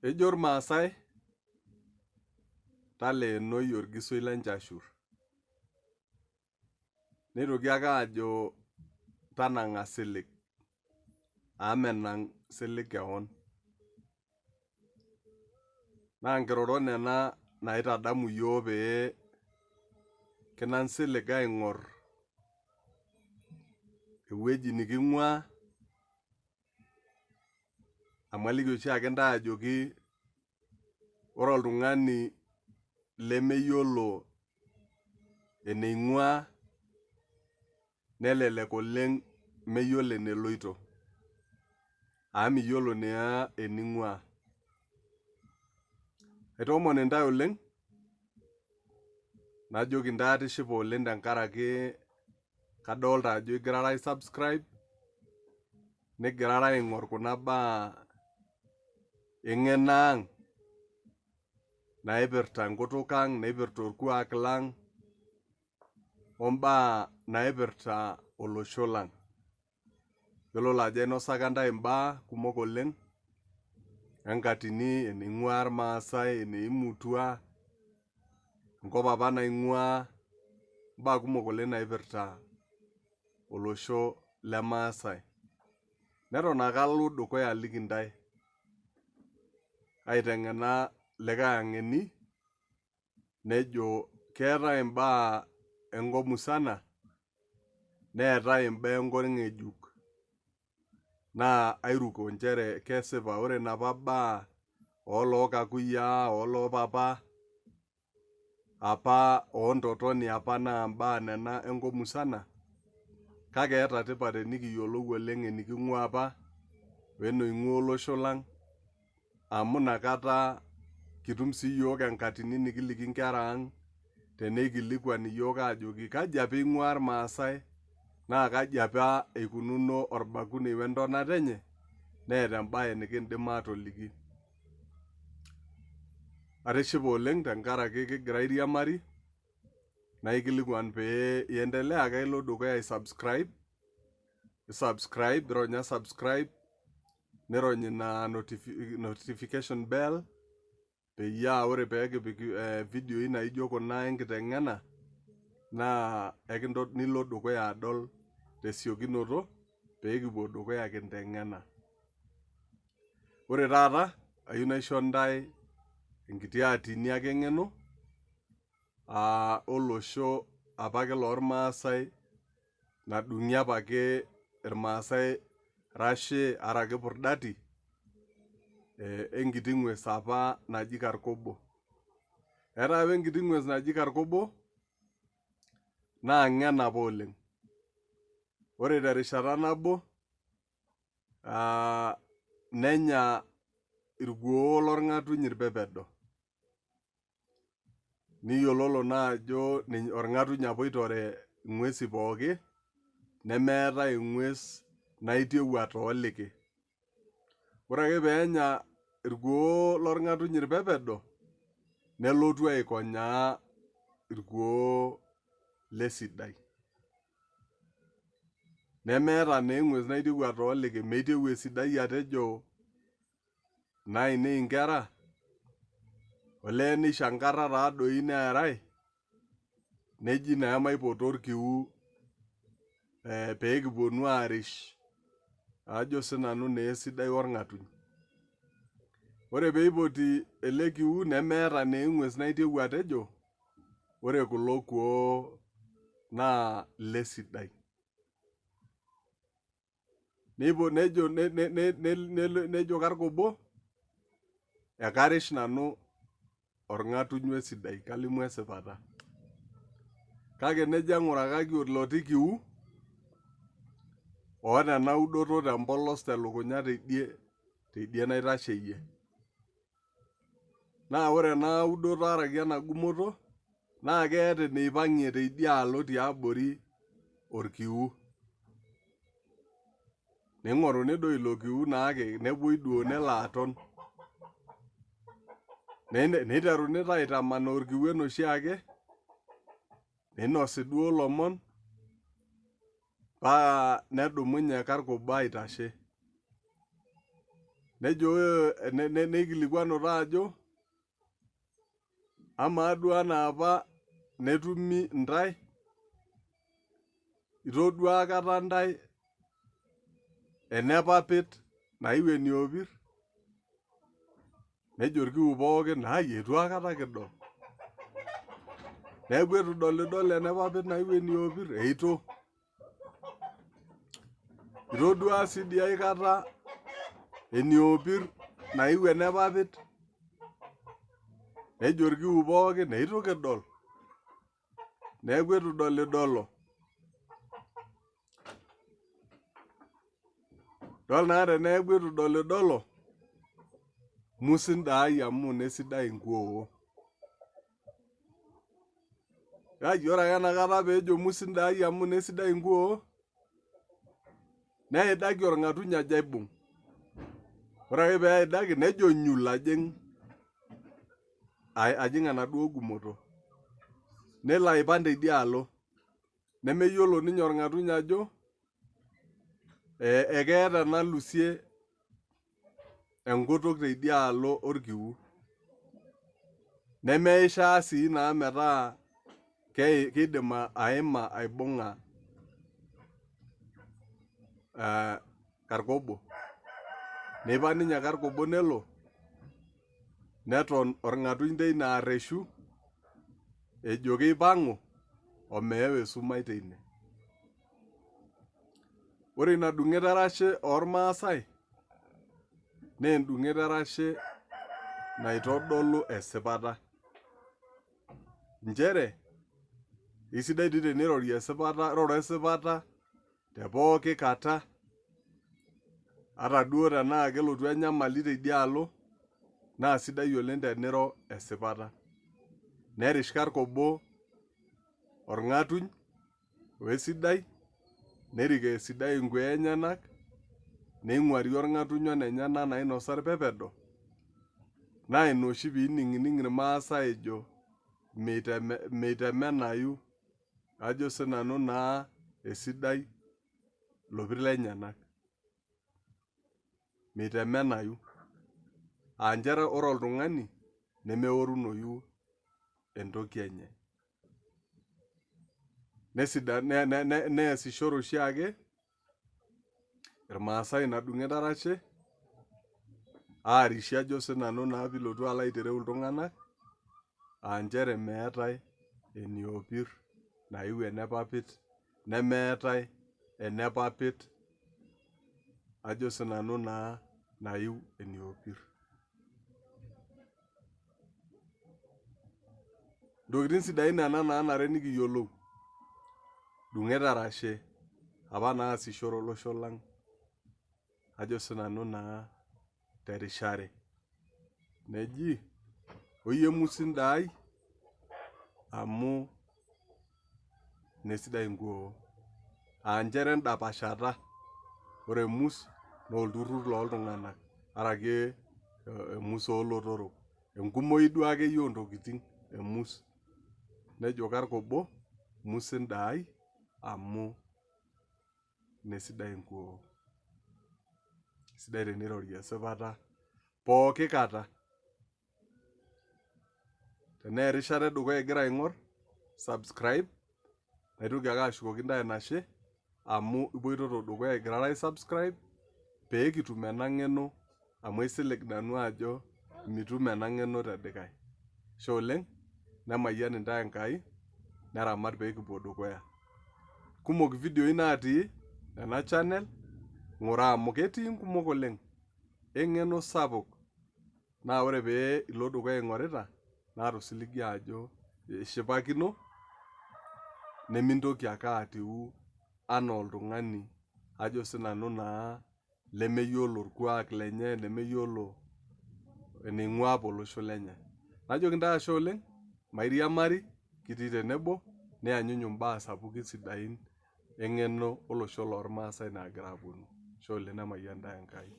Ejo irmaasai taleenoi orgisoi le nchashur. Neitoki ake aajo tanang'a silig amu menang silig kewon. Naa nkirorot nena naitadamu iyiok pee kinang silig aing'or ewueji niking'uaa amu aliki oshiake intae ajoki ore oltung'ani lemeyiolo eneing'uaa nelelek oleng meyiolo eneloito amu miyiolo naa ening'uaa. Aitoomon intae oleng najoki intae atishipe oleng tenkaraki kadolta ajo igirara ai subscribe nigirara aing'or kuna baa eng'eno ang naipirta enkutuk ang, naipirta orkuak lang ombaa naipirta olosho lang. Yiololo ajo ainosaka intae imbaa kumok oleng enkatini, eneing'uaa irmaasai, eneimutua, enkop apa naing'uaa, imbaa kumok oleng naipirta olosho le maasai. Neton ake alo dukuya aliki intae aiteng'ena likae ang'eni nejo keetae imbaa enkop musana neetae imbaa enkop ng'ejuk naa airuko nchere kesipa ore inapa baa olookakuyiaa oloopapa apa oontotoni apa naa imbaa nena enkop musana kake eeta tipat enikiyiolou oleng eniking'ua apa weneing'ua olosho lang amu inakata kitum siiyiok enkatini nikiliki inkera ang teneikilikuan iyiook aajoki kaji apa eing'ua irmaasai naa kaji apa eikununo orbakunei wentonata enye neeta embae nikindim aatoliki. Atishipe oleng tenkaraki kigira airiamari naikilikuan pee iendelea ake ilo dukuya ai subscribe, subscribe ironya subscribe nirony ina notification bell peyie aa ore pee kipik vidioi naijo kuna enkiteng'ena naa nilo dukuya adol tesiokinoto pee kipuo dukuya kinteng'ena. Ore taata ayieu naisho intae enkiti atini ake eng'eno aa olosho apake lormaasai nadung'i apake irmaasai rashe araki purdati enkiti ng'ues apa naji karkobo. Eetae apa enkiti ng'ues naji karkobo naa ng'en apa oleng. Ore terishata nabo nenya irkuoo lorng'atuny irpepedo. Niyiololo naa ajo orng'atuny apa oitore ing'uesi pooki nemeetae eng'ues naitieu atooliki. Ore ake peenya irkuoo lorng'atuny irpepedo nelotu aikonyaa irkuoo lesidai. Nemeeta naa eng'ues naitieu atooliki, meitieu esidai atejo Inainei inkera, olee nisho enkata taadoi neerai, neji naa emaipoto orkiu pee kiponu aarish ajo sinanu naa esidai orng'atuny. Ore peipoti ele kiu nemeeta naa eng'ues naitieu atejo ore kulo kuoo naa ilesidai. Nejo nejo karkobo ekarish nanu orng'atuny we sidai kalimu esipata. Kake nejo eng'urakaki oloti kiu oota ena udoto tempolos telukunya teidie teidie naitasheyie. Naa ore ena udoto araki ena gumoto naa keeta eneipang'ie teidialo tiabori orkiu. Neing'oruni doi ilo kiu naake nepuoi duo nelo aton. Neiteruni taa aitamanaa orkiu enoshiake neinosi duo ilomon paa nedumunye karkobo aitashe. Nejo neikilikuanu taa ajo amaa duo anaa apa netumi intae, itodua akata intae enepapit naiu eniopir? Nejo orkiu pookin ai eitu aikata kidol. Neeku eitu idolidolo enepapit naiu eniopir? Eitu. Itodua sii dii aikata eniopir naiu enepapit? Nejo orkiu pookin eitu kidol. Neeku eitu idolidolo. Idol naa teneeku eitu idolidolo, musin daai amu nesidai inkuoo. Kai ore ake enakata peejo musin daai amu nesidai inkuoo, neidaki orng'atuny ajo aibung'. Ore ake peidaki nejo nyul ajing ajing enaduo gumoto. Nelo aipang' teidialo. Nemeyiolo ninye orng'atuny ajo ekeeta ena lusie enkutuk teidialo orkiu. Nemeishaa sii naa metaa keidim aima aibung'a Karkobo. Neipang' ninye Karkobo nelo neton orng'atuny teine arreshu ejo keipang'u omeeu esumash teine. Ore ina dung'et erashe oormaasai naa endung'et erashe naitodolu esipata. Nchere eisidai dii tenirori esipata, roro esipata te pooki kata ata duo tenaa kelotu enyamali teidialo naa sidai oleng teniro esipata. Nerish Karkobo orng'atuny we sidai nerik esidai inkuaa enyenak neing'uari orng'atuny o nenyenak nainosa irpepedo naa ina oshi piining'ning irmaasai ejo meitemenayu ajo sinanu naa esidai ilopir lenyenak. Meitemenayu. Aa nchere ore oltung'ani nemeorunoyu entoki enye. Neesishore oshiake irmaasai ina dung'et erashe aarishie ajo sinanu naa piilotu alo aitereu iltung'anak aa nchere meetae eniopir naiu enepapit nemeetae enepapit ajo sinanu naa naiu eniopir. Ntokitin sidain nena naanare nikiyiolou. Dung'et erashe apa naasishore olosho lang ajo sinanu naa terishare. Neji oyie musin daai amu nesidai inkuoo. Aa nchere endapashata, ore emus naa olturrur loo ltung'anak araki emus oo lotorok, enkumoi duo akeyie oo ntokitin emus. Nejo karkobo musin daai amu nesidai inkuoo. Sidai tenirori esipata pooki kata. Tenaa erishata edukuya igira aing'or, subscribe, naitoki ake ashukoki intae enashe amu ipoitoto dukuya igirara ai subscribe pee kitum ena ng'eno amu aisilig nanu ajo mitum ena ng'eno te dikae. Ashe oleng, nemayian intae Enkai neramat pee kipuo dukuya. Kumok ividioi natii ena channel, ng'uraa amu ketii nkumok oleng eng'eno sapuk. Naa ore pee ilo dukuya aing'orita naata osiligi ajo ishipakino nemintoki ake atiu anaa oltung'ani ajo sinanu naa lemeyiolo orkuak lenye lemeyiolo eneing'ua apa olosho lenye. Najoki intae ashe oleng mairiamari kitii tenebo niyanyunyu imbaa sapukin sidain eng'eno olosho lormaasai naagira aponu. Ashe oleng nemayian intae Enkai.